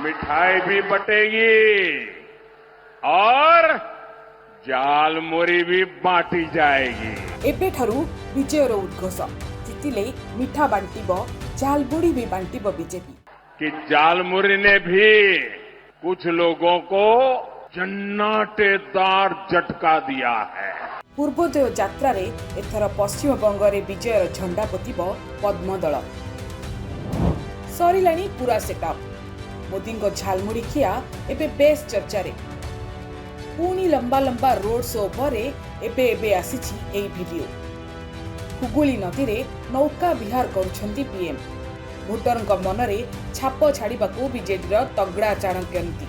मिठाई भी बटेगी और झालमुरी भी बांटी जाएगी। ଏବେଠାରୁ ବିଜୟର ଉଦ୍ଘୋଷ। ଜିତିଲେ ମିଠା ବାଣ୍ଟିବ, ଝାଲମୁଢ଼ି ବି ବାଣ୍ଟିବ ବିଜେପି। कि झालमुरी ने भी कुछ लोगों को जन्नाटेदार झटका दिया है। ପୂର୍ବୋଦୟ ଯାତ୍ରାରେ ଏଥର ପଶ୍ଚିମବଙ୍ଗରେ ବିଜୟର ଝଣ୍ଡା ପୋତିବ ପଦ୍ମଦଳ। ସରିଲାଣି ପୁରା ସେଟଅପ୍। ମୋଦିଙ୍କ ଝାଲମୁଢ଼ି ଖିଆ ଏବେ ବେଶ୍ ଚର୍ଚ୍ଚାରେ। ପୁଣି ଲମ୍ବା ଲମ୍ବା ରୋଡ୍ ଶୋ ପରେ ଏବେ ଏବେ ଆସିଛି ଏହି ଭିଡିଓ। ହୁଗୁଳି ନଦୀରେ ନୌକା ବିହାର କରୁଛନ୍ତି ପିଏମ୍। ଭୋଟରଙ୍କ ମନରେ ଛାପ ଛାଡ଼ିବାକୁ ବିଜେଡିର ତଗଡ଼ା ଚାଣକ୍ୟ ନୀତି।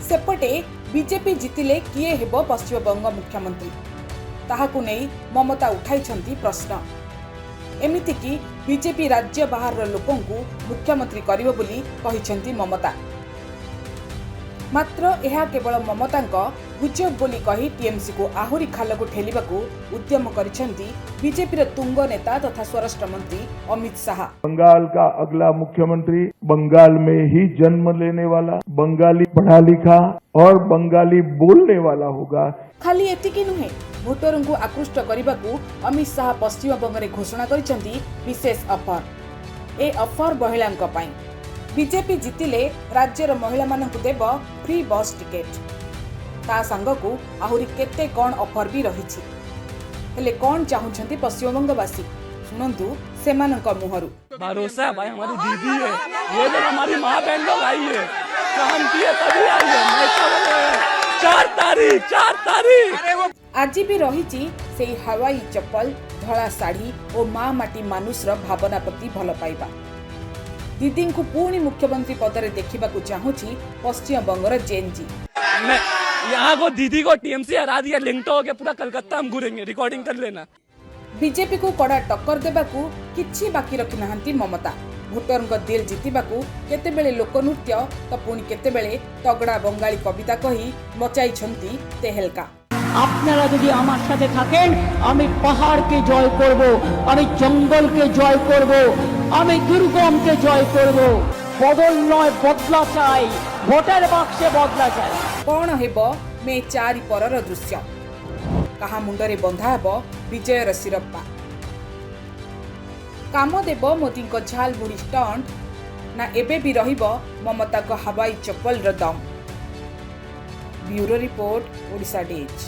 ସେପଟେ ବିଜେପି ଜିତିଲେ କିଏ ହେବ ପଶ୍ଚିମବଙ୍ଗ ମୁଖ୍ୟମନ୍ତ୍ରୀ, ତାହାକୁ ନେଇ ମମତା ଉଠାଇଛନ୍ତି ପ୍ରଶ୍ନ। ଏମିତିକି ବିଜେପି ରାଜ୍ୟ ବାହାରର ଲୋକଙ୍କୁ ମୁଖ୍ୟମନ୍ତ୍ରୀ କରିବ ବୋଲି କହିଛନ୍ତି ମମତା। ମାତ୍ର ଏହା କେବଳ ମମତାଙ୍କ ଗୁଜବ ବୋଲି କହି ଟିଏମ୍ସିକୁ ଆହୁରି ଖାଲକୁ ଠେଲିବାକୁ ଉଦ୍ୟମ କରିଛନ୍ତି ବିଜେପିର ତୁଙ୍ଗ ନେତା ତଥା ସ୍ୱରାଷ୍ଟ୍ରମନ୍ତ୍ରୀ ଅମିତ ଶାହା। बंगाल का अगला मुख्यमंत्री बंगाल में ही जन्म लेने वाला, बंगाली पढ़ा लिखा और बंगाली बोलने वाला होगा। ଖାଲି ଏତିକି ନୁହେଁ, ଭୋଟରଙ୍କୁ ଆକୃଷ୍ଟ କରିବାକୁ ଅମିତ ଶାହା ପଶ୍ଚିମବଙ୍ଗରେ ଘୋଷଣା କରିଛନ୍ତି ବିଶେଷ ଅଫର। ଏ ଅଫର ମହିଳାଙ୍କ ପାଇଁ। ବିଜେପି ଜିତିଲେ ରାଜ୍ୟର ମହିଳାମାନଙ୍କୁ ଦେବ ଫ୍ରି ବସ୍ ଟିକେଟ୍। ତା ସାଙ୍ଗକୁ ଆହୁରି କେତେ କ'ଣ ଅଫର ବି ରହିଛି। ହେଲେ କ'ଣ ଚାହୁଁଛନ୍ତି ପଶ୍ଚିମବଙ୍ଗବାସୀ, ଶୁଣନ୍ତୁ ସେମାନଙ୍କ ମୁହଁରୁ। भरोसा है भाई, हमारी दीदी है ये। जब हमारी माँ बहन लोग आई है, काम किए तभी आई है। मैं तो बोले, 4 तारीख, 4 तारीख। ଆଜି ବି ରହିଛି ସେଇ ହାୱାଇ ଚପଲ, ଧଳା ଶାଢ଼ୀ ଓ ମା ମାଟି ମାନୁଷର ଭାବନା ପ୍ରତି ଭଲ ପାଇବା। ଦିଦିଙ୍କୁ ପୁଣି ମୁଖ୍ୟମନ୍ତ୍ରୀ ପଦରେ ଦେଖିବାକୁ ଚାହୁଁଛି ପଶ୍ଚିମବଙ୍ଗର ଜେନ୍ଜି। मैं यहाँ को दीदी को टीएमसी हरा दिया, लिंगटो हो गया, पूरा कलकत्ता हम घूरेंगे, रिकॉर्डिंग कर लेना। ବିଜେପିକୁ କଡ଼ା ଟକ୍କର ଦେବାକୁ କିଛି ବାକି ରଖିନାହାନ୍ତି ମମତା। ଭୋଟରଙ୍କ ଦିଲ୍ ଜିତିବାକୁ କେତେବେଳେ ଲୋକନୃତ୍ୟ ତ ପୁଣି କେତେବେଳେ ତଗଡ଼ା ବଙ୍ଗାଳୀ କବିତା କହି ମଚାଇଛନ୍ତି ତେହେଲକା। আপনারা যদি আমার সাথে থাকেন, আমি পাহাড়কে জয় করব, আমি জঙ্গলকে জয় করব, আমি দুর্গমকে জয় করব। বদল নয়, বদলা চাই। ভোটের বাক্সে বদলা চাই। କ'ଣ ହେବ ମେ 4 ପରର ଦୃଶ୍ୟ? କାହା ମୁଣ୍ଡରେ ବନ୍ଧା ହେବ ବିଜୟର ସିରପ୍ପା? କାମ ଦେବ ମୋଦିଙ୍କ ଝାଲମୁଢ଼ି ଷ୍ଟଣ୍ଟ ନା ଏବେ ବି ରହିବ ମମତାଙ୍କ ହାୱାଇ ଚପଲର ଦମ୍? Bureau report, Odisha days.